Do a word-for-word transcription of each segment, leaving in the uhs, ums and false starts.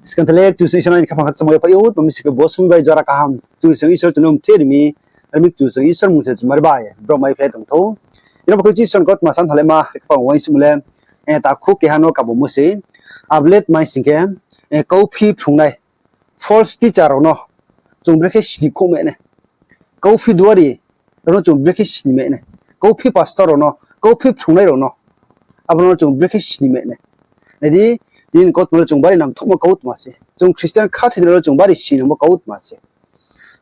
Skang tha le Kchusoyang Isor ni khaphang kha samung yaphai ou, tma mi sing khe bo sung bai jora kaham Kchusoyang Isor chung no mthe ri mi, ar mi Kchusoyang Isor mung se chumari bai bro mai phlai tong thou. Ino bo khe Kchusoyang kautma san tha le ma, khaphang uaingsouhmo le, eh, takhu keha no kabomo se, abo le tma mi sing khe, eh, kauphi phrungnai, false teacher rao no chung brekhe sini khouh mai nai. Kauphi duari rao no chung brekhe sini mai nai. Kauphi pastor rao no, kauphi phrungnai rao no, abo no chung brekhe sini mai nai. Nai di, tini kautma le chung bari nangthouhmo kautma se. Chung Christian khathoinai rao chung bari sini nangmo kautma se.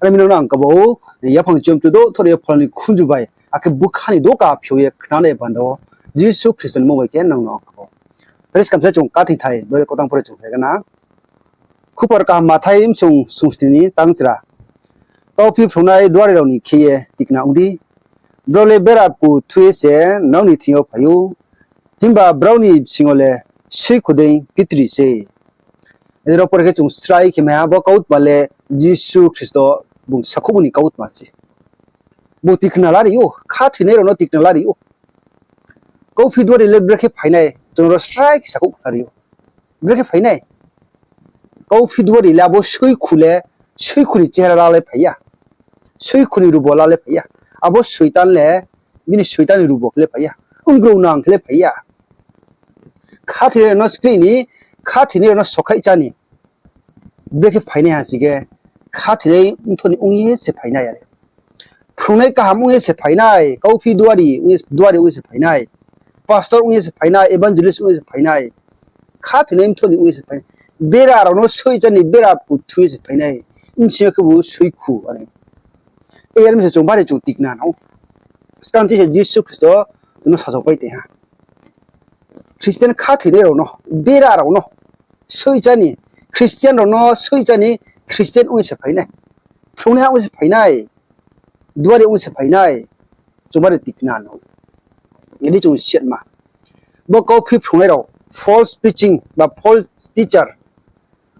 Are mi no ang kabo, yaphang chom tu do thor ye phola ni khunju bai, akhe bkha ni doka phiao ye khnanai panda wo, Jisu Khristo ni mmung bai khe nang no ang kabo. Pres kamsa chung kathing thai, Bible kautang pore chung khe gana. Khupor kaham Mathai msung sungsni ni tangchra. Kauphi phrungnai duari rao ni khe ye tikna ong di. Brao le bera ku thu ye se nrao ni thing yo phai ou. Himba brao ni bsing yo le soikhu dei pitri se. Ede rao pore khe chung srai khe mai ha, bo kautma le Jisu Khristo bung sakhouhmo ni kautma se. Bung tikna lari ou, khathoinai rao no tikna lari ou. Kauphi duari le brekhe phai nai, chung rao srai khe sakhouh khnari ou. Brekhe phai nai. Kauphi duari le abo soikhu le, soikhu ni chehra la le phai ya. Soikhu ni rubo la le phai ya. Abo Soitan le, bini Soitan ni rubo khe le phai ya. Onggrou nang khe le phai ya. Khathoinai rao no skri ni, khathoinai rao no sokhaih chá ni. Brekhe phai nai ha sing khe, khathoinai mtho ni ong ye se phai nai are. Phrungnai kaham ong ye se phai nai, kauphi duari, duari ong ye se phai nai. Pastor ong ye se phai nai, evangelist ong ye se phai nai. Khathoinai mtho ni ong ye se phai nai. Bera rao no soi chá ni, bera ku thu ye se phai nai. Bsing yo khebu soikhu are. Are mi se chung bari chung tikna nang ou. Skang chi se Jisu Khristo chung no sasaopai tong ha. Christian khathoinai rao no, bera rao no soi chá ni, Christian rao no soi chá ni, Christian ong ye se phai nai. Phrungnaiha ong ye se phai nai. Duari ong ye se phai nai. Chung bari tikna nang ou. Nai di chung siatma. Bo kauphi phrungnai rao, false preaching ba false teacher,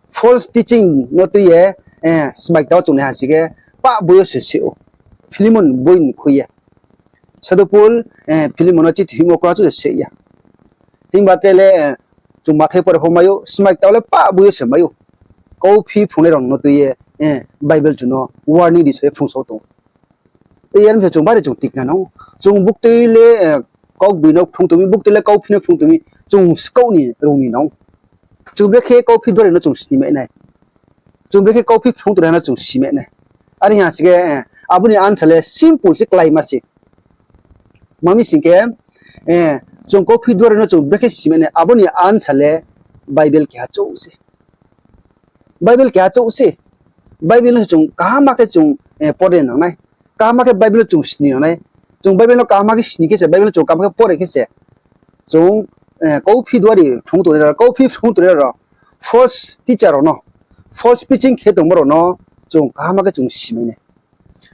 false teaching no tui ye, eh, smai kta wo chung nai ha sing khe, pah boi yo se se ou. Philemon boi ni khui ye. Sadhu Pol, eh, Philemon no chithi hoihmo kra chu se ya. Himba tre le, eh, chung Mathai pore pho mai ou, smai kta wo le pah boi yo se mai ou. Kauphi phrungnai rao no tui ye, eh, Bible chung no warning ri sa ye phrungsao tong ou. Are mi se chung bari chung tikna nang ou. Chung buktui le, eh, kaugboino phrung tong mi, buktui le kauphi no phrung tong mi, chung skaoh ni rung ni nang ou. Chung brekhe kauphi duari no chung sini mai nai. Chung brekhe kauphi phrung tongnai no chung si mai nai. Are ha sing khe, eh, abo ni answer le simple se, kláima se. Tma mi sing khe, eh, chung kauphi duari no chung brekhe si mai nai, abo ni answer le Bible keha chouh se. Bible keha chouh se. Bible no se chung kaham khe chung, eh, pore nang nai. Kaham khe Bible no chung sini nang nai. Chung Bible no kaham khe sini khe se, Bible no chung kaham khe pore khe se, chung, eh, kauphi duari phrung tongnai rao, kauphi phrung tongnai rao, false teacher rao no, false preaching khe tongmo rao no chung kaham khe chung si mai nai.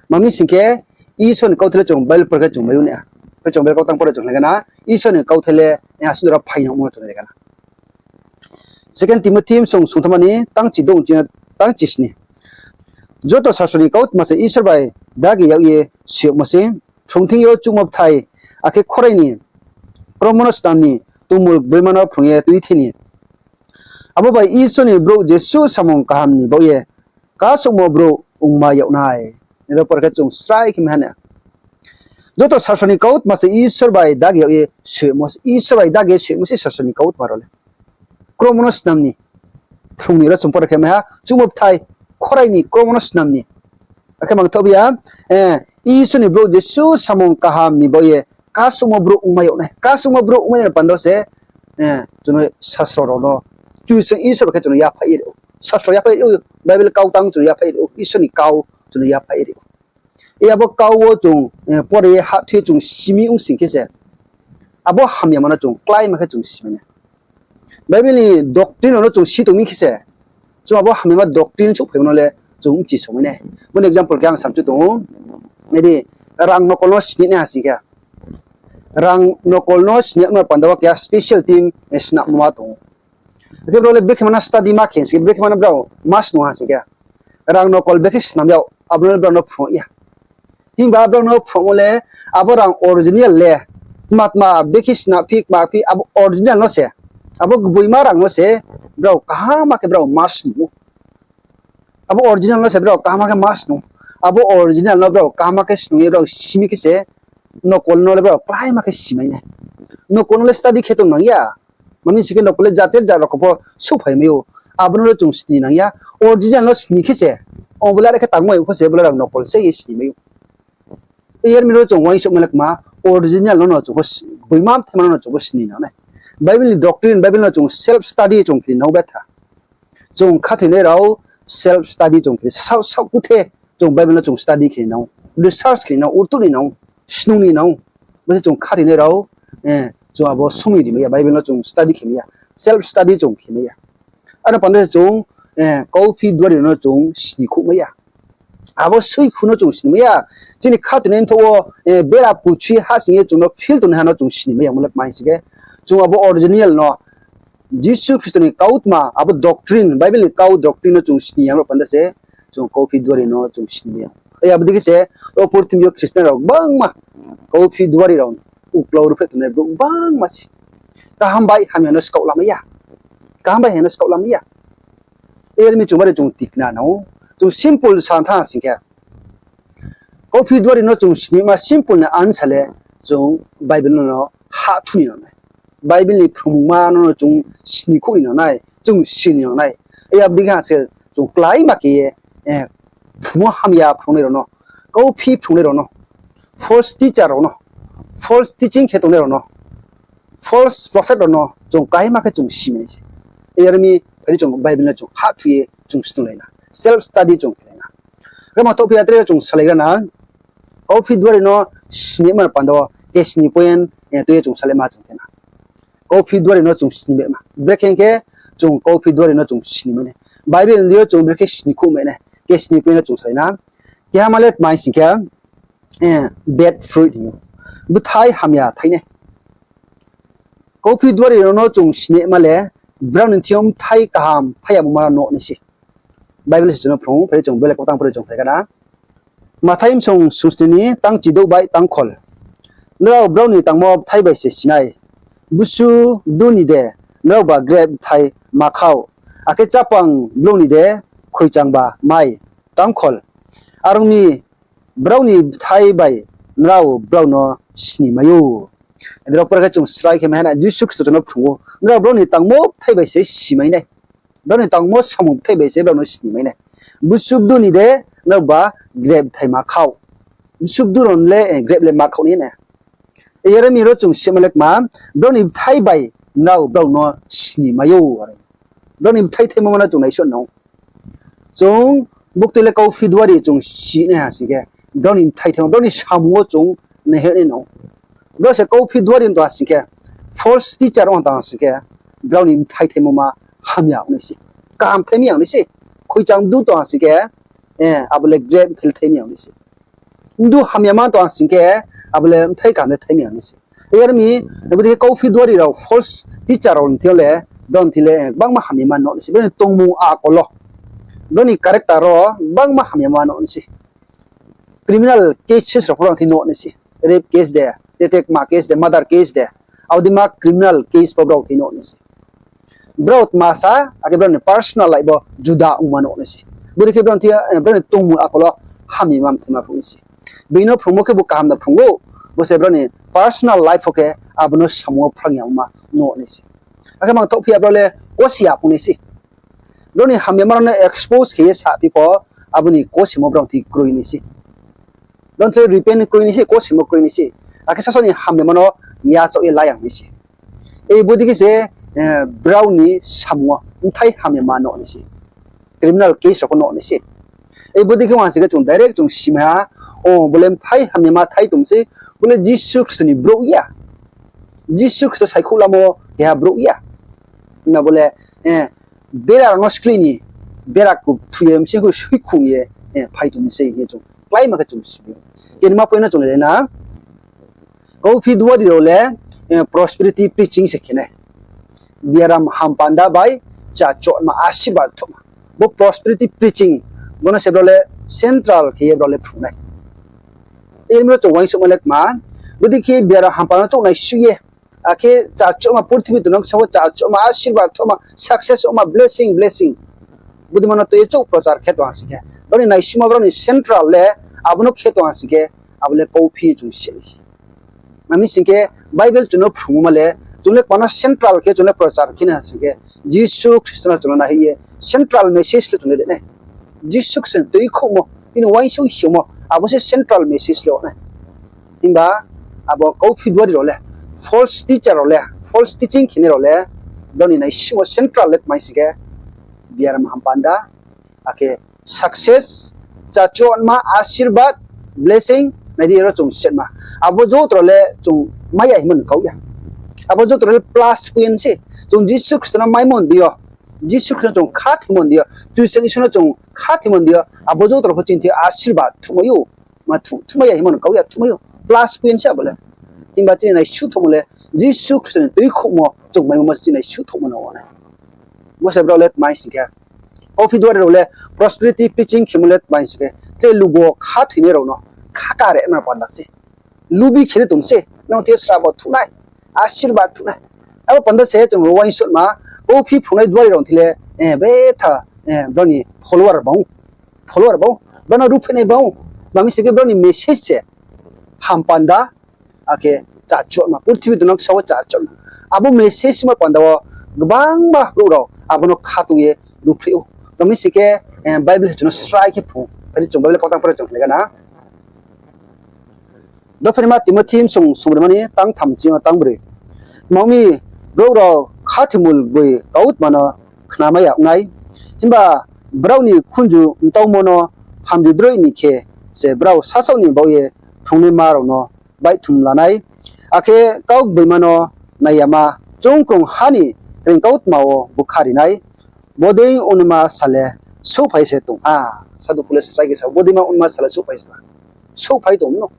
Tma mi sing khe, Isor ni kauthai le chung Bible pore khe chung mai ou na. Khe chung Bible kautang pore chung nai gana, Isor ni kauthai le, eh, asuh jora phai nangmo chung nai gana. Second Timothy msung sungthamma ni tangchi dong ching tangchi sni. Joto sasro ni kautma se Isor bai dagi yag ye suyagmo se, phrung thing yo chuhmo bthai, akhe khorai ni kromo no snam ni, tongmul gboima no phrung ye tuithi ni. Abo bai Isor ni brouh jesuh samung kaham ni baoh ye kasuhmo brouh ongma yag nai. Aro pore khe chung srai khe mai ha na. Joto sasro ni kautma se Isor bai dagi yag ye suyagmo, Isor bai dagi ye suyagmo se sasro ni kautma rao le. Kromo no snam ni. Phrung ni ro chung pore khe mai ha, chuhmo bthai, khorai ni kromo no snam ni. Akhe mang thaoh ya, eh, Isor ni brouh jesuh samung kaham ni baoh ye kasuhmo brouh ongma yag nai. Kasuhmo brouh ongma yag nai panda se, eh, chung no sasro rao no, Kchusoyang Isor bai khe chung no yaphai ri ou. Sasro yaphai ri ou, Bible kautang chung no yaphai ri ou, Isor ni kau chung no yaphai ri ou. Abo kau wo chung, eh, pore ye hahthu ye chung simi ong sing khe se, abo hamyama no chung kláima khe chung si mai nai. Bible ni doctrine rao no chung si tong mi khe se, chung abo hamyama doctrine souhphaimo no le chung bchi somai nai. Bo ni example khe ang samchu tong ou. Nai di, rang nokol no sini nai ha sing khe, rang nokol no sini yagmo panda wo keha special team, eh, snammo ma tong ou. Akhe brao le brekhe ma no study ma khe sing khe, brekhe ma no brao ma snung ha sing khe, rang nokol brekhe snam yag, abo no le brao no phrung ya. Himba brao no phrungmo le, abo rang original le, tma tma brekhe snam phi, kma phi, abo original no se Abo gboima rang no se brao kaham khe brao ma snung ou. Abo original no se brao kaham khe ma snung ou. Abo original no brao kaham khe snung ye brao simi khe se nokol no le brao kláima khe simai nai. Nokol no le study khe tong nang ya. Mami si khe nokol le jater jat rao pho souhphai mai ou. Abo no le chung sini nang ya. Original no sini khe se, ong bo le are khe tangmai pho se bo le rang nokol se ye sini mai ou. Yar mi ro chung uaingsouhma le kma, original no no chung pho, gboima mthaima no no chung pho sini nang nai. Bible ni doctrine, Bible no chung self study chung khe nang ou betha. Chung khathoinai rao self study chung khe, saoh saoh kuthe chung Bible no chung study khe nang ou, research khe nang ou, urtuh ni nang ou, snung ni nang ou. Bo se chung khathoinai rao, chung abo somoi ri mai ya, Bible no chung study khe mai ya, self study chung khe mai ya. Aro panda se chung, kauphi duari no chung sini khouh mai ya. Abo suikhu no chung sini mai ya. Chini khathoinai mthoh wo, bera kuchi ha sing ye chung no feel tongnaiha no chung sini mai ya, mo le kma hing si khe. Chung abo original no, Jisu Khristo ni kautma, abo doctrine, Bible ni kau doctrine no chung sini ya, aro panda se chung kauphi duari no chung sini mai ya. Abo dei khe se, o purthimbi yo Christian rao gbangma, kauphi duari rao, uklau ruhphreh tongnai brouh gbangma se. Kaham bai hamya no skaoh lamai ya. Kaham bai hamya no skaoh lamai ya. Yar mi chung bari chung tikna nang ou. Chung simple sa thanng sing khe, kauphi duari no chung sinima simple ni answer le chung Bible no no hahthu ni nang nai. Bible ni phrungmungma no no chung sini khouh ni nang nai, chung sini nang nai. Abo dei khe ha se chung kláima khe ye, phrungmo hamya phrungnai rao no, kauphi phrungnai rao no, false teacher rao no, false teaching khe tongnai rao no, false prophet rao no chung kláima khe chung simai nai se. Yar mi phai di chung Bible no chung hahthu ye chung snunglai na, self study chung khe lai na. Khe ma thohphi ya tre chung salaigra na, kauphi duari no sinima panda wo kesni point tui ye chung salaima chung khe na. Kauphi duari no chung sini mai ma. Brekhe khe chung kauphi duari no chung sini mai nai. Bible ni yo chung brekhe sini khouh mai nai. Kesni point no chung salai na. Keha ma le tma hing sing khe, bad fruit hing ou. Bthai hamya thai nai. Kauphi duari rao no chung sinima le, brao ni thing yo bthai kaham thai yamo ma no nuh nai se. Bible se chung no phrung, phai di chung bele kautang phai di chung phai kha na. Mathai bsong sungsni ni tang chidouh bai tang khol. Nrao brao ni tangmo bthai bai se si nai. Busu du ni de nraoba grep bthai ma khaoh, akhe chápang blung ni de khoichangba mai? Tang khol. Are ong mi, brao ni bthai bai nrao brao no sini mai ou. Adi rao pore khe chung srai khe mai ha na, Jisu Khristo chung no phrung ou, nrao brao ni tangmo bthai bai se si mai nai. Brao ni tangmo samung bthai bai se brao no sini mai nai. Busubdu ni de nraoba grep bthai ma khaoh. Busubdu rao le grep le ma khaoh nai na. Yar mi ro chung sima le kma, brao ni bthai bai nrao brao no sini mai ou. Brao ni bthai thaimo ma no chung naisuh nang ou. Chung buktui le kauphi duari chung si nai ha sing khe, brao ni bthai thaimo, brao ni samung wo chung naihoih nai nang ou. Brao se kauphi duari tong ha sing khe, false teacher ong tong ha sing khe, brao ni bthai thaimo ma hamya ong nai se. Kaham thai mi ya ong nai se. Khoichang du tong ha sing khe, abo le grep bthai le thai mi ya ong nai se. Mdu hamya ma tong ha sing khe, abo le bthai kaham le thai mi ya ong nai se. Yar mi, bodei khe kauphi duari rao false teacher rao ni thing yo le, brao ni thing le gbangma hamya ma nuh nai se. Brao ni tongmung akol wo, brao ni character wo gbangma hamya ma nuh nai se. Criminal cases rao pho brao ni thing nuh nai se. Rape case de, tete kma case de, murder case de, abo dei ma criminal case pho brao thing nuh nai se. Brao tma sa, akhe brao ni personal life wo juda ongma nuh nai se. Bodei khe brao ni thing, brao ni tongmung akol wo hamya ma mthaima phrung nai se. Bini no phrungmo khe bo kaham no phrung ou, bo se brao ni personal life wo khe abo no samung wo phrang ya ongma nuh nai se. Akhe mang thohphi ya brao le kosi ya phung nai se. Brao ni hamyama rao no expose khe ye saphi pho, abo ni kosimo brao ni thing kroi nai se. Brao ni thing repent kroi nai se, kosimo kroi nai se. Akhe sasaoh ni hamyama no yachaoh ye la ya nai se. Bodei khe se, brao ni samung wo bthai hamyama nuh nai se. Criminal case rao pho nuh nai se. Bodei khe uansing khe chung direct chung simai ha, o bo le bthai hamyama thai tong se, bo le Jisu Khristo ni brouh ya. Jisu Khristo saikhouh lamo keha brouh ya. Na bo le, bera rao no sklih ni, bera kuthu ye msing khe suikhung ye phai tong se hing ye chung kláima khe chung simi ou. Kenima point no chung nai na, kauphi duari rao le prosperity preaching se khe nai. Biaram hampanda bai cha chotma asirbad thohma. Bo prosperity preaching, bo no se brao le central khe ye brao le phrung nai. Yar mi ro chung uaingsouhma le kma, bodei khe biaram hampanda no chouh nai suh ye, Akhe chachohma purthimbi tongnang sa wo chachohma, asirbad thohma, success ongma, blessing, blessing. Bodei ma no tui ye chouh prochar khe tong ha sing khe, brao ni naisingmo, brao ni central le abo no khe tong ha sing khe, abo le kauphi chung se nai se. Mami sing khe, Bible chung no phrungmo ma le, chung le kma no central khe chung le prochar khe nai ha sing khe, Jisu Khristo no chung no naihoih ye central message le chung le ri nai. Jisu Khristo ni tuikhouhmo, bini uaingsouh hingmo, abo se central message le ong nai. Himba abo kauphi duari rao le, false teacher rao le, false teaching khenai rao le, brao ni naisingmo central le tma sing khe, biaram hampanda, akhe success, chachohma, asirbad, blessing, nai di ro chung setma. Abo joto rao le chung mai ya hingmo ni kau ya. Abo joto rao le plus point se. Chung Jisu Khristo no maimo ni deing yo, Jisu Khristo no chung khathoimo ni deing yo, Kchusoyang Isor no chung khathoimo ni deing yo, abo joto rao pho chini thing yo asirbad thuhmai ou. Ma thuh, thuhmai ya hingmo ni kau ya, thuhmai ou. Plus point se abo le. Himba chini naisingthohmo le, Jisu Khristo ni tuikhouhmo chung maimo ma se chini naisingthohmo no ong nai. Bo se brao le tma sing khe, kauphi duari rao le prosperity preaching khemo le tma sing khe, tre lugo khathoinai rao no khaka rema panda se. Lubi khe ri tong se, nang thing yo srabo thuh nai, asirbad thuh nai. Abo panda se chung rao uaingsouhma, kauphi phrungnai duari rao thing le, betha, brao ni follower bang, follower bang, brao no ruhphainai bang. Mami sing khe brao ni message se hampanda, akhe chachohma, purthimbi tongnang sa wo chachohma. Abo message ma panda wo gbangma brouh rao abo no khatong ye ruhphreh ou. Tma sing khe, Bible se chung no srai khe phrung. Phai di chung Bible kautang pore chung khlai gana. Dopherima Timothi bsung sungbrima ni tang tham ching yo tang broi. Tma ong mi, brouh rao khathoimo gboi kautma no khnamai ya ong nai. Himba brao ni khunju mtaumo no hamri droi ni khe se brao sasaoh ni baoh ye phrungnaima rao no baihthum la nai. Akhe kau gboima no nai yama, choungkrung ha ni reingkautma wo bkha ri nai. Bodei ongnaima sal le souhphai se tong ha. Sadhu Paul le srai khe sa ou, bodei ma ongnaima sal le souhphai se tong ha. Souhphai tong no.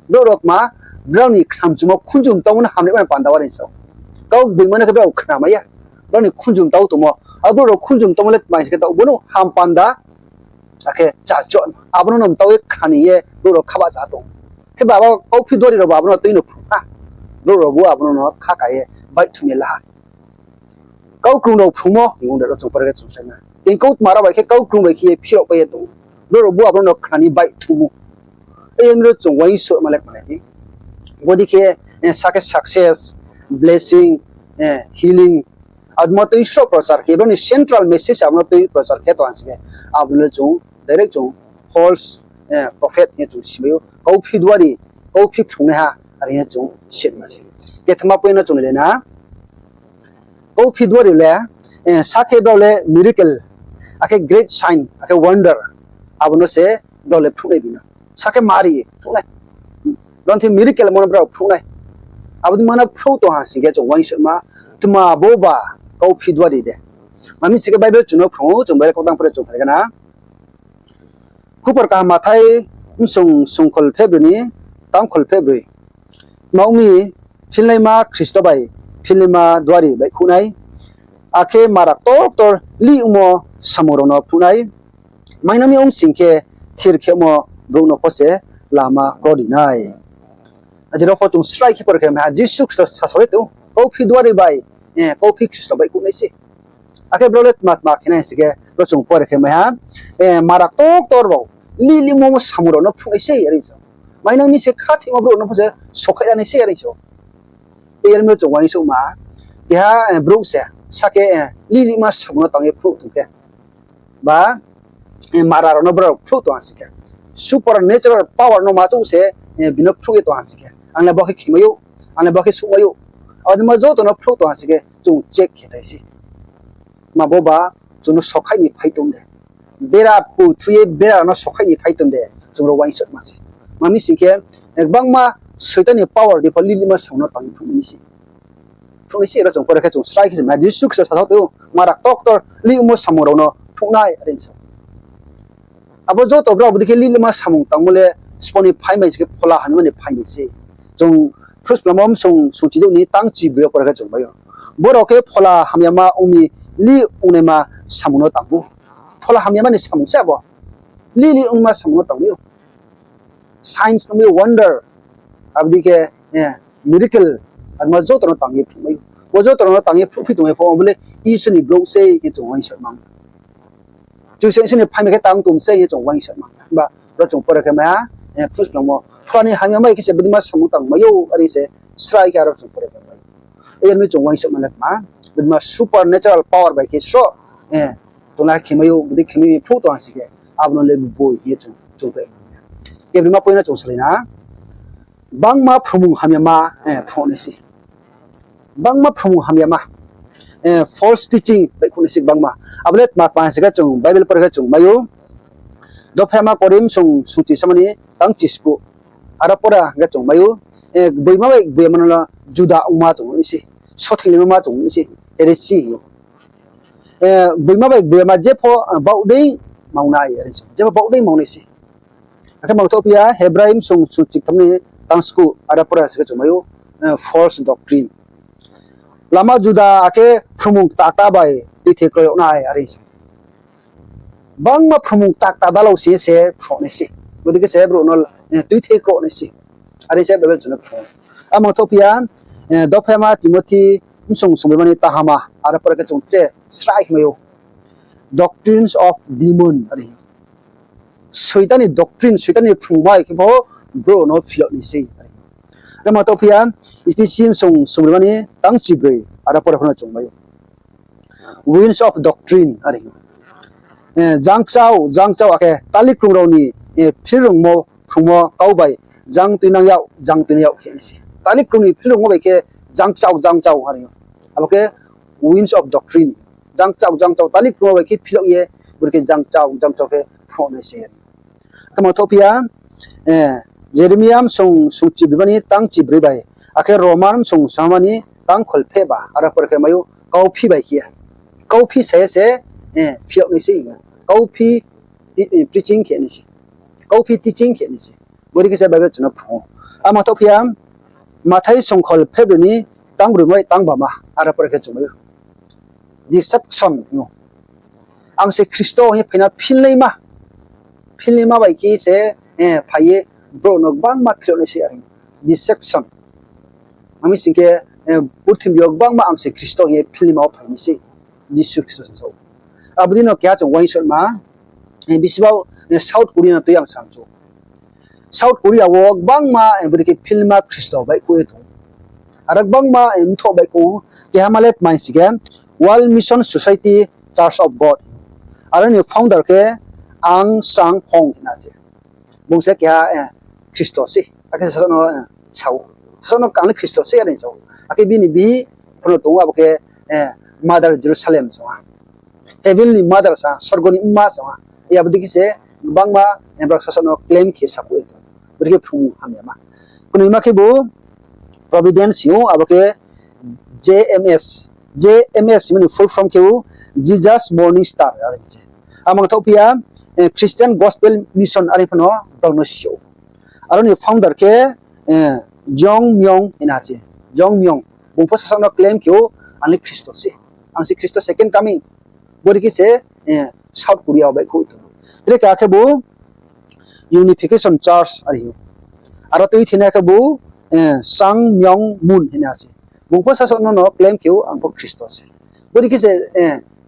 Brouh rao kma, brao ni khnamchumo khunju mtaumo no hamri mani panda wo are sa ou. Kau gboima no khe brao khnamai ya. Brao ni khunju mtau tongmo. Abo brouh rao khunju mtaumo le tma sing khe taoh bo no hampanda. Akhe chachoh, abo no no mtau ye khna ni ye brouh rao khabahcha tong. Khe ba abo kauphi duari rao bo abo no tui no phrung ha. Brouh rao bo abo no no khaka ye baihthum ye la ha. Kaukrung rao phrungmo, hing ong de ro chung pore khe chung sai na. Tini kautma rao bai khe kaukrung bai khe ye phirao pai ye tong. Brouh rao bo abo no khna ni baihthum ou. Ei ro chung uaingsouhma le kma nai di. Bodei khe, sa khe success, blessing, healing, abo ma tui sroh prochar khe, brao ni central message abo no tui prochar khe tong ha sing khe, abo no le chung direct chung false prophet hing ye chung simai ou, kauphi duari, kauphi phrungnaiha, are hing ye chung sitma se. Kethama point no chung nai le na. Kauphi duari le, sa khe brao le miracle, akhe great sign, akhe wonder, abo no se brao le phruhnai bino. Sa khe mari phruhnai. Brao thing miracle mo no brao phruhnai. Abo dei ma no phruh tong ha sing khe chung uaingsouhma, tma bo ba kauphi duari de. Mami sing khe Bible chung no phrung ou, chung Bible kautang pore chung khlai gana. Khupor kaham Mathai bsung sungkhol phehbroi ni tangkhol phehbroi. Tma ong mi, philnaima Khristo bai philnaima duari baihkhouh nai, akhe mara ktor ktor lih ongmo samung rao no phruh nai. Mainang mi ong sing khe, thir khemo brouh no pho se lama kro ri nai. Adi ro pho chung srai khe pore khe mai ha, Jisu Khristo sasao ye tong ou, kauphi duari bai, kauphi Khristo baihkhouh nai se. Akhe brao le tma tma khe nai sing khe, ro chung pore khe mai ha, mara ktor ktor rao, lih lih ongmo samung rao no phruh nai se, are sa ou. Mainang mi se khathoimo brouh no pho se sokhaih ra nai se, are sa ou. Ei are mi chung uaingsouhma, keha brouh se, sa khe, lih lihma samung no tang ye phruh tong khe, ba, mara rao no brao phruh tong ha sing khe, supernatural power no ma chouh se, bino phruh ye tong ha sing khe, ang le bo khe khemai ou, ang le bo khe souhmai ou. Abo dei ma joto no phruh tong ha sing khe, chung check khe thai se. Ma bo ba, chung no sokhaih ni phai tong de. Bera pu thu ye bera no sokhaih ni phai tong de, chung rao uaingsouhma se. Mami sing khe, gbangma Soitan ni power dei pho lih lihma samung no tang ye phruh nai se. Phruh nai se, ro chung pore khe chung srai khe se mai ha, Jisu Khristo sasao tong ou, mara ktor ktor lih ongmo samung rao no phruh nai, are sa ou. Abo joto brao bodei khe lih lihma samung tangmo le, sbo ni phaimai sing khe phola hamyama ni phaimai se. Chung Phrusplamo bsung sungchidouh ni tang chibroi yo pore khe chung mai ou. Bo rao khe phola hamyama ong mi lih ongnaima samung no tang ou. Phola hamyama ni samung se abo. Lih lih ongma samung no tang ou. Signs ong mi, wonder, abo dei khe, miracle, Abo joto no tang ye phnuhmai ou. Bo joto no tang ye phnuhphi tongmai pho, abo le Isor ni brouh se hing ye chung uaingsouhma. Kchusoyang Isor ni phaimai khe tang tong se hing ye chung uaingsouhma. Himba ro chung pore khe mai ha, phnuhsplangmo. Phola ni hamyama bai khe se bodei ma samung tangmai ou, are se srai khe aro chung pore khe mai ou. Yar mi chung uaingsouhma le kma, bodei ma supernatural power bai khe sroh, tongla khemai ou, bodei khemai phnuh tong ha si khe, abo no le gboi hing ye chung, chung phe. Khe bodei ma point no chung salai na. Bangma phrungmung hamyama phnuh nai se. Bangma phrungmung hamyama, false teaching baihkhouh nai se bangma. Abo le tma tma hing se khe chung Bible pore khe chung mai ou. Dophaima Korinth song sungchi sama ni tang chiskuh. Aro pore khe chung mai ou. Gboima bai gboima no juda ongma chung nai se. Sothing lima ma chung nai se. Heresy hing ou. Gboima bai gboima jepho baoh dei maonai, are se. Jepho baoh dei maonai se. Akhe mangthohphi ya, Hebrai song sungchi tham ni tang skuh, aro pore se khe chung mai ou, false doctrine. Lama juda akhe phrungmung kta kta bai tuithe kroi yag nai, are se. Bangma phrungmung kta kta dalao se se phnuh nai se. Bodei khe se brouh no tuithe kroi nai se. Are se Bible chung no phrung. A mangthohphi ya, Dophaima Timothi song sungbrima ni tahama, aro pore khe chung tre srai khe mai ou. Doctrines of demon, are. Soitan ni doctrine, Soitan ni phrungmai khe bo brouh no philok nai se. Khe mangthohphi ya, Ephesians song sungbrima ni tang chibroi, aro pore pho no chung mai ou. Winds of doctrine, are. Jangchao, jangchao akhe talikrung rao ni philrungmo, phrungmo kau bai jang tuinang yag, jang tuinang yag khe nai se. Talikrung ni philrungmo bai khe jangchao, jangchao, are. Abo khe winds of doctrine. Jangchao, jangchao, talikrung bai khe philok ye, bodei khe jangchao, jangchao khe phnuh nai se. Khe mangthohphi ya, Jeremia song sungchibrima ni tang chibroi bai, akhe Roman song sama ni tang kholpheh ba, aro pore khe mai ou kauphi bai khe. Kauphi sa ye se philok nai se. Kauphi preaching khe nai se. Kauphi teaching khe nai se. Bodei khe se Bible chung no phrung ou. A mangthohphi ya, Mathai song kholphehbroi ni tang broi bai tang bama, aro pore khe chung mai ou. Deception hing ou. Ang se Khristo hing ye phaina philnaima. Philnaima bai khe se phai ye brouh no gbangma philok nai se, are. Deception. Ami sing khe, purthimbi yo gbangma ang se Khristo hing ye philnaima wo phai nai se. Jisu Khristo se sao. Abo dei no keha chung uaingsouhma, bisi bao South Korea no tui ang samchu. South Korea wo gbangma bodei khe philnaima Khristo baihkhouh ye tong ou. Aro gbangma mthoh baihkhouh ou, keha ma le tma hing si khe World Mission Society Church of God. Aro ni founder khe Aung San Hong hina se. Bung se keha Khristo se. Akhe sasaoh no sao, sasaoh no ang le Khristo se, are sao. Akhe bini bihih pho no tong ou, abo khe Mother Jerusalem sa ha. Heavenly Mother sa, sorgo ni mma sa ha. Abo dei khe se gbangma brao sasaoh no claim khe sakhouh ye tong ou. Bodei khe phrung hamyama. Knoima khebu Providence hing ou, abo khe J M S. J M S hingmo ni full form khebu Jesus Morning Star, are se. A mangthohphi ya, Christian Gospel Mission, are pho no brao no si ou. Aro ni founder khe Jong Myung hina se. Jong Myung. Bung pho sasaoh no claim khe ou, ang le Khristo se. Ang se Khristo second coming. Bodei khe se South Korea wo baihkhouh tong ou. Tre keha khebu Unification Church, are hing ou. Aro tuitheinai khebu Sang Myung Moon hina se. Bung pho sasaoh no no claim khe ou, ang pho Khristo se. Bodei khe se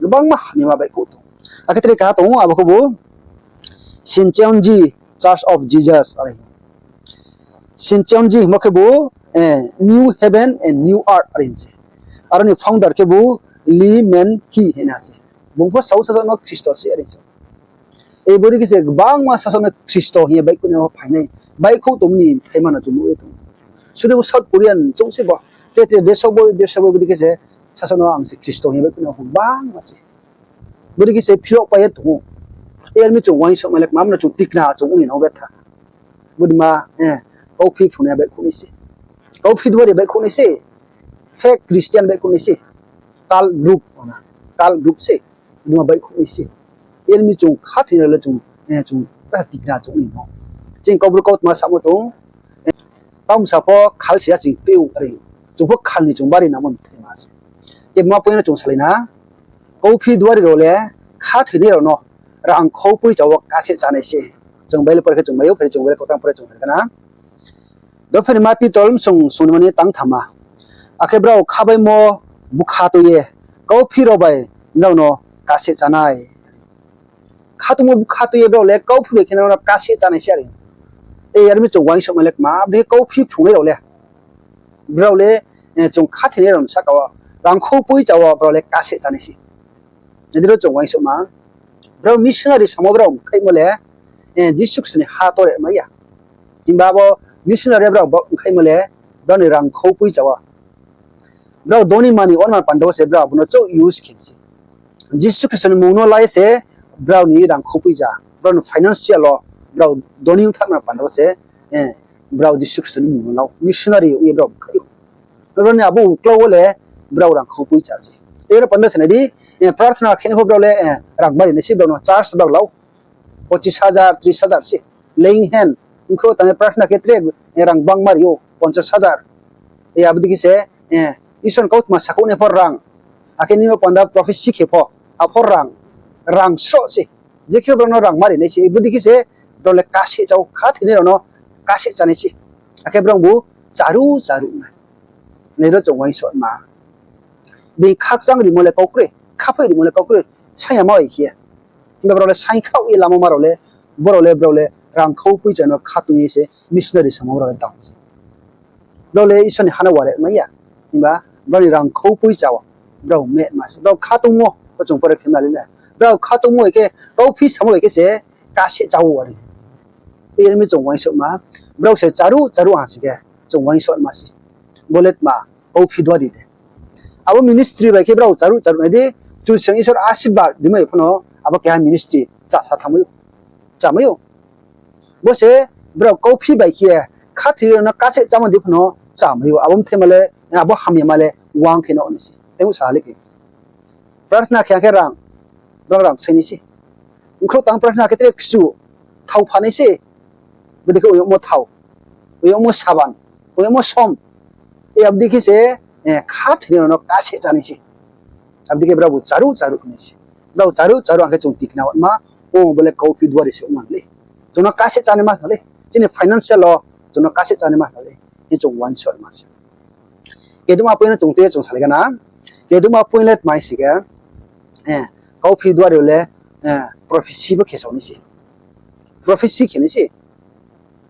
gbangma hamyama baihkhouh tong ou. Akhe tre keha tong ou, abo khebu Shincheonji Church of Jesus, are hing ou. Shincheonji hingmo khebu New Heaven and New Earth, are hing se. Aro ni founder khebu Lee Man Hee hina se. Bung pho sao sasaoh no Khristo se, are hing se. Bodei khe se gbangma sasaoh no Khristo hing ye baihkhouh nai wo phainai. Baihkhouh tongmo ni phaima no chung nuh ye tong ou. Sudu bo South Korean chung se bo. Tre tre deso bo, deso bo bodei khe se sasaoh no ang se Khristo hing ye baihkhouh nai wo gbangma se. Bodei khe se philok pai ye tong ou. Yar mi chung uaingsouhma le kma no chung tikna chung ong ni nang betha. Bodei ma, kauphi phrungnai baihkhouh nai se. Kauphi duari baihkhouh nai se. Fake Christian baihkhouh nai se. Cult group, cult group se. Bodei ma baihkhouh nai se. Yar mi chung khathoi rao le chung, chung tikna chung ong ni no. Ching Kaubru kautma samo tong, tau bsa pho khal se ya ching peu, are. Chung pho khal ni chung bari nangmo mthaima se. Khe ma point no chung salai na. Kauphi duari rao le khathoinai rao no rang khau poicha wo kaseh chánai se. Chung Bible pore khe chung mai ou, phai chung Bible kautang pore chung khe na. Dophaima Pitor bsong songnaima ni tang thama. Akhe brao khabaimo bkha tui ye kauphi rao bai nrao no kaseh chánai. Khatungmo bkha tui ye brao le kauphi bai khe nrao no kaseh chánai se are. E, are mi chung uaingsouhma le kma, abo dei khe kauphi phrungnai rao le, brao le, chung khathoinai rao ni sahka wo, rangkhou poicha wo brao le kaseh chánai se. Nai di, ro chung uaingsouhma, brao missionary samo brao mkhaihmo le, Jisu Khristo ni ha to re mai ya. Himba abo missionary brao mkhaihmo le, brao ni rangkhou poicha wo brao doni mani onma panda wo se brao abo no chouh use khe se. Jisu Khristo ni mmung no la ye se brao ni rangkhou poicha, brao ni financial wo brao doni ongthanma panda wo se, brao Jisu Khristo ni mmung no la ou, missionary ong ye brao mkhaih ou. Brao ni abo uklau wo le brao rangkhou poicha se. Ero panda se nai di, prarthana khe ni pho brao le rang bari nai se brao no church brao la ou. Pochis hajar, tris hajar se. Laying hand. Ongkho tang ye prarthana khe tre rang bangma ri ou, ponchas hajar. Abo dei khe se, Isor ni kautma sakhouh nai pho rang. Akhe nimo panda prophecy khe pho, apho rang. Rang sroh se. Je khe brao no rang mari nai se. Abo dei khe se brao le kaseh chá ou, khathoinai rao no kaseh chánai se. Akhe brao bu charu charu nai. Nai ro chung uaingsouhma. Bini khakchang rimo le kau kroi, khaphai rimo le kau kroi, saing yama bai khe. Himba brao le saing khaoh ye lamo ma rao le, brao le, brao le rangkhou poicha no khatung ye se missionary samo brao le tang se. Brao le Isor ni ha no ware mai ya. Himba brao ni rangkhou poicha wo brao mehma se. Brao khatungmo, bo chung pore khe mali na. Brao khatungmo bai khe, kauphi samo bai khe se kaseh chá ou are. Iyar mi chung uaingsouhma, brao se charu charu ha se khe, chung uaingsouhma se. Bo le tma, kauphi duari de. Abo ministry bai khe brao charu charu nai di, Kchusoyang Isor asirbad rimai pho no, abo keha ministry chá sa thanngmai ou, chámai ou. Bo se brao kauphi bai khe khathoi rao no kaseh chámo di pho no chámai ou. Abo mthaima le, abo hamyama le wang khe no nai se. Tei sa ha le khe. Prarthana khe akhe rang, brao rang sai nai se. Ongkhrouh tang prarthana khe tre kchu, thao pha nai se. Bodei khe oyagmo thao, oyagmo saban, oyagmo som. Abo dei khe se, khathoinai rao no kaseh chánai se. Abo dei khe brao bu charu charu nai se. Brao charu charu ang khe chung tikna ma, o bo le kauphi duari se ongma le. Chung no kaseh chánaima le. Chini financial wo chung no kaseh chánaima le. Hing chung uaingsouhma se. Keduma point no chung tei ye chung salai gana. Keduma point le tmai si khe, kauphi duari rao le, prophecy bo khe sao nai se. Prophecy khe nai se.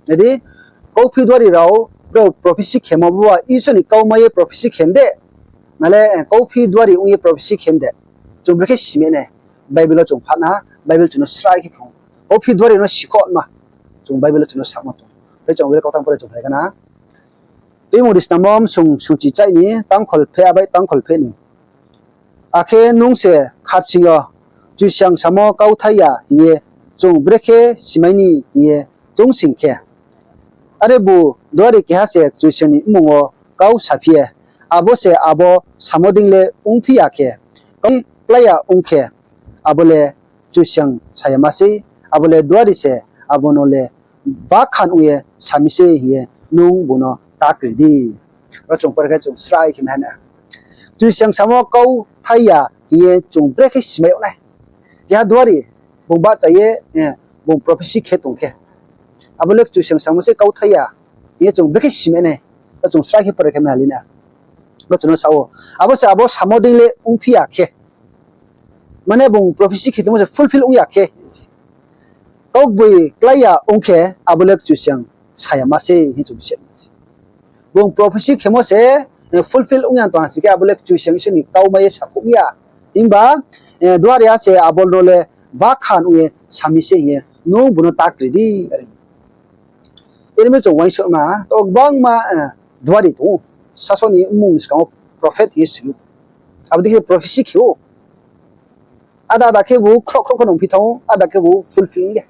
Nai di, kauphi duari rao, brao prophecy khemo bo ba Isor ni kau mai ye prophecy khem de. Na le, kauphi duari ong ye prophecy khem de. Chung brekhe simi nai. Bible wo chung phatna, Bible chung no srai khe phrung. Kauphi duari no sikhoma. Chung Bible wo chung no samo tong. Tei chung Bible kautang pore chung phai gana. Tuimung Risnamo msung sungchi chaih ni tangkhol phe abai tangkhol phe ni. Akhe nung se khapsing yo Kchusoyang samo kauthai ya hing ye chung brekhe simai ni hing ye choungsing khe. Are bu duari keha se Kchusoyang ni mmung wo kau saphi ye, abo se abo samo dei le ongphi ya khe, kau klái ya ong khe, abo le Kchusoyang sa yama sei, abo le duari se abo no le bakhan ong ye sami se hing ye nung bung no ta kri di. Ro chung pore khe chung srai khe mai ha na. Kchusoyang samo kauthai ya hing ye chung brekhe simai yag nai. Keha duari bung bahcha ye, bung prophecy khe tong khe, abo le Kchusoyang samo se kauthai ya hing ye chung brekhe simai nai. Ro chung srai khe pore khe mai ha le na. Ro chung no sa ou, abo se abo samo dei le ongphi ya khe, mane bung prophecy khe tongmo se fulfill ong ya khe, kaugboiklái ya ong khe, abo le Kchusoyang sa yama sei hing chung se. Bung prophecy khemo se fulfill ong ya tong ha si khe, abo le Kchusoyang Isor ni kau mai ye sakhouh ya. Himba duari a se abo no le bakhan ong ye sami se hing ye nung bung no ta kri di. Ere mi chung uaingsouhma, to gbangma duari tong ou. Sasaoh ni mmung ni skang wo prophet hing ye soi ou. Abo dei khe prophecy khe ou. Ada ada khe bu khroh khroh khe nungphi thanng ou, ada khe bu fulfill ong ya.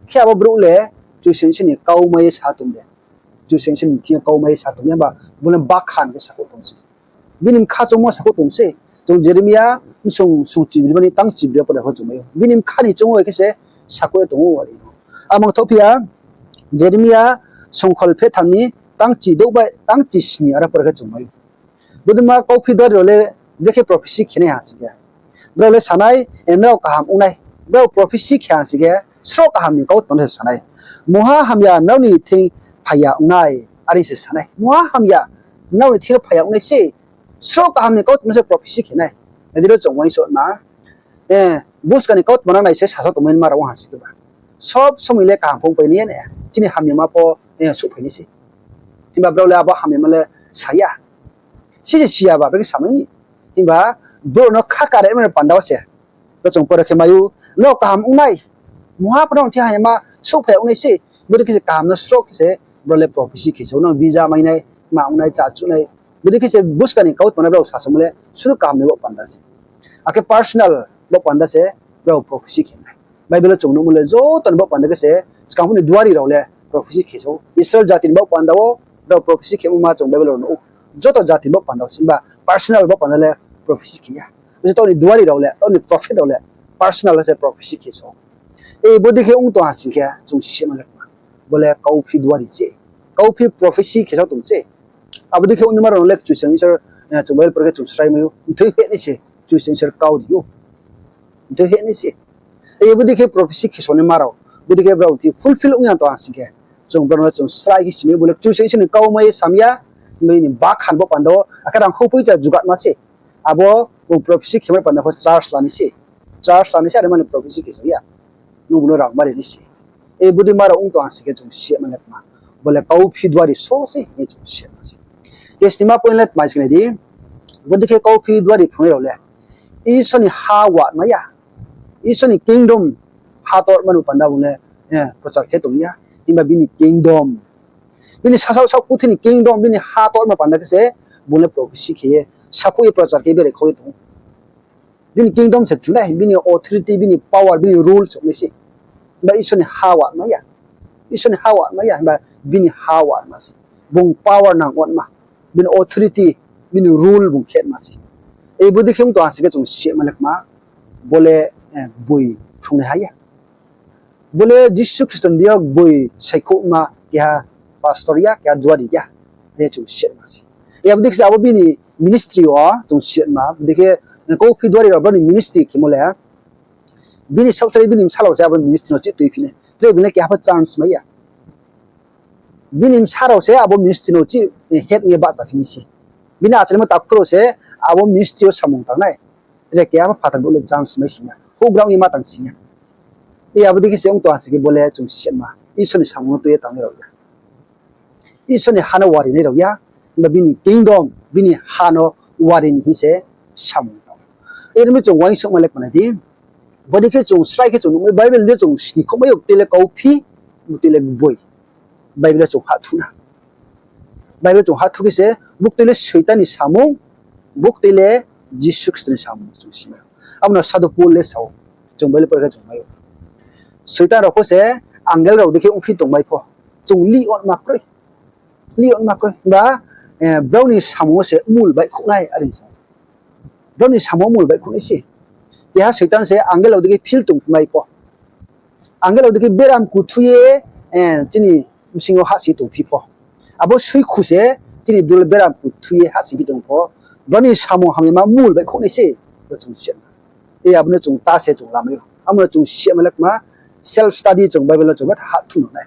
Khe abo brouh le Kchusoyang Isor ni kau mai ye sa tong de. Kchusoyang Isor ni thing yo kau mai ye sa tong ya ba, bo le bakhan khe sakhouh tong se. Bini bkha choungmo sakhouh tong se. Chung Jeremia msung sungchibri mani tang chibri yo pore pho chung mai ou. Bini bkha ni choungmo khe se sakhouh ye tong ou are. Amang thoh phi ya, Jeremia sungkhol pheh tham ni tang chidouh bai tang chisni aro pore khe chung mai ou. Bodei ma kauphi duari rao le brekhe prophecy khe nai ha si khe, brao le sanai, nrao kaham ong nai. Brao prophecy khe ha si khe, sroh kaham ni kautma no se sanai. Mungha hamya nrao ni thing phai ya ong nai, are se sanai. Mungha hamya nrao ni thing yo phai ya ong nai se. Sroh kaham ni kautma se prophecy khe nai. Nai di ro chung uaingsouhma, buskang ni kautma no nai se sasaoh tongmai ma rao ong ha si khe ba. Sob somoi le kaham phung pai nai ya, chini hamyama pho souhphai nai se. Himba brao le abo hamyama le sa ya. Si se si ya ba, brekhe samai ni. Himba brouh no kha kare mani panda wo se. Bo chung pore khe mai ou, nrao kaham ong nai. Mungha pho nrao ni thing hamyama souhphai ya ong nai se. Bodei khe se kaham no sroh khe se, brao le prophecy khe se ou, nrao visa mai nai, ma ong nai, cha chuh nai. Bodei khe se buskang ni kautma no brao sasaomo le sroh kaham ni baoh panda se. Akhe personal baoh panda se brao prophecy khe nai. Bible wo chung nuhmo le joto ni baoh panda khe se, skang phuh ni duari rao le prophecy khe se ou. Israel jati ni baoh panda wo brao prophecy khemo ma chung Bible wo nuh ou. Joto jati ni baoh panda wo se, himba personal baoh panda le prophecy khe ya. Bo se taoh ni duari rao le, taoh ni prophet rao le personal se prophecy khe se ou. Bodei khe ong tong ha sing khe chung sima le kma, bo le kauphi duari se, kauphi prophecy khe se tong se. Abo dei khe ongnaima rao no le Kchusoyang Isor, chung Bible pore khe chung srai mai ou, mthoi heh nai se, Kchusoyang Isor kau ri ou. Mthoi heh nai se. Bodei khe prophecy khe se ongnaima rao, bodei khe brao thi fulfill ong ya tong ha sing khe, chung brao no chung srai khe simai ou, bo le Kchusoyang Isor ni kau mai ye sam ya, bini bakhan bo panda wo, akhe rangkhou poicha jugatma se. Abo bung prophecy khemai panda pho church la nai se. Church la nai se, are mani prophecy khe se ya. Nung bung no rang ma ri nai se. Bodei ma rao ong tong ha sing khe chung sima le kma, bo le kauphi duari so se hing ye chung sima se. Khe snima point le tma se khe nai di, bodei khe kauphi duari phrungnai rao le Isor ni ha watma ya. Isor ni kingdom ha torma ni panda bung le prochar khe tong ya. Himba bini kingdom, bini sasaoh saoh purthimbi ni kingdom, bini ha torma panda khe se bung le prophecy khe ye, sakhouh ye, prochar khe ye berai khou ye tong ou. Bini kingdom se chu nai, bini authority, bini power, bini rule se ong nai se. Himba Isor ni ha watma ya. Isor ni ha watma ya, himba bini ha watma se. Bung power nang watma, bini authority, bini rule bung khe tma se. Bodei khe ong tong ha sing khe chung sima le kma, bo le gboi phrungnaiha ya. Bo le Jisu Khristo ni deing yo gboi saikhouhma keha pastor ya, keha duari ya, are chung sima se. Abo dei khe se abo bini ministry wo chung sima, bodei khe kauphi duari rao brao ni ministry khemo le, bini saohsari bini bsa rao se abo ministry no chih tuiphi nai, tre bini le keha pho chance mai ya. Bini bsa rao se abo ministry no chih head ong ye bahchaphi nai se. Bini acharaimo takhu rao se abo ministry wo samung tang nai. Tre keha pho phathar bo le chance mai sing ya, houhgra ong ye ma tang sing ya. Abo dei khe se ong tong ha sing khe bo le chung sima, Isor ni samung no tui ye tangnai rao ya. Isor ni ha no wari nai rao ya, himba bini kingdom, bini ha no wari ni hing se samung tang. Aro mi chung uaingsouhma le kma nai di, bodei khe chung srai khe chung nuhmai, Bible ni chung sni khouhmai ou, buktui le kauphi, buktui le gboi. Bible chung hahthu na. Bible chung hahthu khe se, buktui le Soitan ni samung, buktui le Jisu Khristo ni samung chung simai ou. Abo no Sadhu Paul le sa ou, chung Bible pore khe chung mai ou. Soitan rao pho se angel rao dei khe ongphi tongmai pho, chung lih onma kroi. Lih onma kroi. Himba brao ni samung wo se mul baihkhouh nai, are sa. Brao ni samung wo mul baihkhouh nai se. Keha Soitan se angel rao dei khe feel tongphimai pho, angel rao dei khe beram kuthu ye chini bsing yo hahsi tongphi pho, abo suikhu se chini bru le beram kuthu ye hahsiphi tong pho, brao ni samung hamyama mul baihkhouh nai se. Bo chung sima. Abo no chung ta se chung lamai ou. Abo no chung sima le kma, self study chung Bible no chung batha hahthu no nai.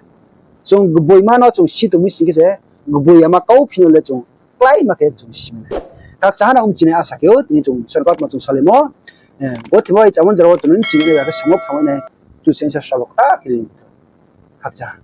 Chung gboima no chung si tong mi sing khe se, gboi yama kauphi no le chung kláima khe chung sima nai. Khakchang ha na ong chinai asa khe ou, tini chung Isor ni kautma chung salaimo. Bo thima bai chámon jora wo chung no chini nai ba khe samo phamai nai, Kchusoyang Isor srabo kta khe ri ni. Khakchang ha.